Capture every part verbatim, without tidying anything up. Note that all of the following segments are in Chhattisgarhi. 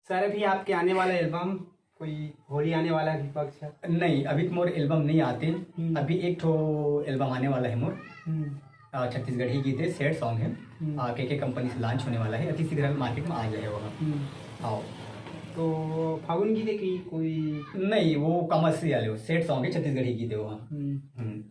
सर, अभी आपके आने वाला एल्बम, कोई होली आने वाला है अभी पक्ष? नहीं, अभी तो मोर एल्बम नहीं आते। हम्म। अभी एक ठो एल्बम आने वाला है मोर। हम्म। अ, छत्तीसगढ़ी गीत है, सैड सॉन्ग है। हम्म। अ, केके कंपनी से लॉन्च होने वाला है, अति शीघ्र मार्केट में आ जाएगा। हम्म। आओ। तो फागुन गीत है कि कोई? नहीं, वो कमर्शियल है, वो सैड सॉन्ग है, छत्तीसगढ़ी गीत है वो। हम्म। हम्म।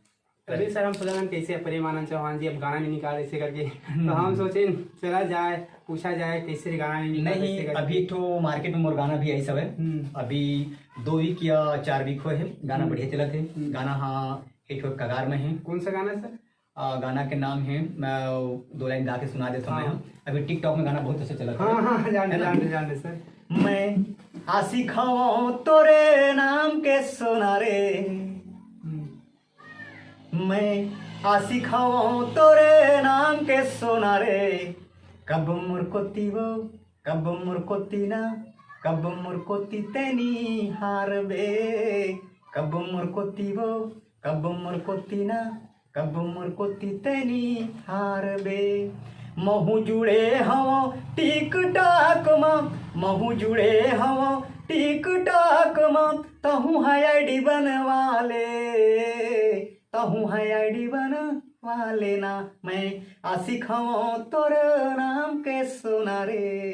तभी सर हम सोचा कैसे प्रेम आनंद चौहान जी अब गाना नहीं निकाल ऐसे करके, तो हम हम्म। सोचे चला जाए, पूछा जाए कैसे गाना नहीं निकाल नहीं, ऐसे करके। अभी एक ठो मार्केट में मोर गाना भी आई सब है। हम्म। अभी दो वीक या चार वीक होए है, गाना हम्म। बढ़िया चलत है। हम्म। गाना हाँ हिट हो कगार में है। कौन सा गाना सर? आ, गाना के नाम है, मैं दो लाइन गा के सुना देता हूँ मैं। हाँ। अभी टिकटॉक में गाना बहुत अच्छा चलत है। हाँ, हाँ, जान है ना? जान जान सर। मैं आशिक हूँ तोरे नाम के सोना रे। हम्म। मैं आशिक हूँ तोरे नाम के सोना रे। कब मोर कोती वो, कब मोर कोती ना, कब मोर कोती तेनी हारबे। कब मोर कोती वो, कब मोर कोती ना, कब मोर कोती तेनी हारबे। महू जुड़े हव टिकटॉक म, महू जुड़े हव टिकटॉक म, तहू ह आईडी बनवा ले, तहू ह आईडी बनवा लेना। मैं आशिक हव तोर नाम के सोना रे।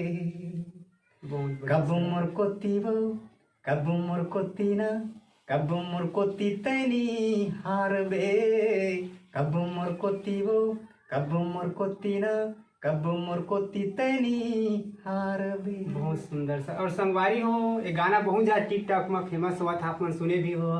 बहुत बढ़िया कब सर। मोर कोती वो, कब मोर कोती ना, कब मोर कोती तेनी हारबे। कब मोर कोती वो, कब मोर कोती ना, कब मोर कोती तेनी हारबे। बहुत सुंदर सर। और संगवारी हो, ये गाना बहुत ज्यादा टिकटॉक में फेमस हुआ था, आप मन सुने भी हो।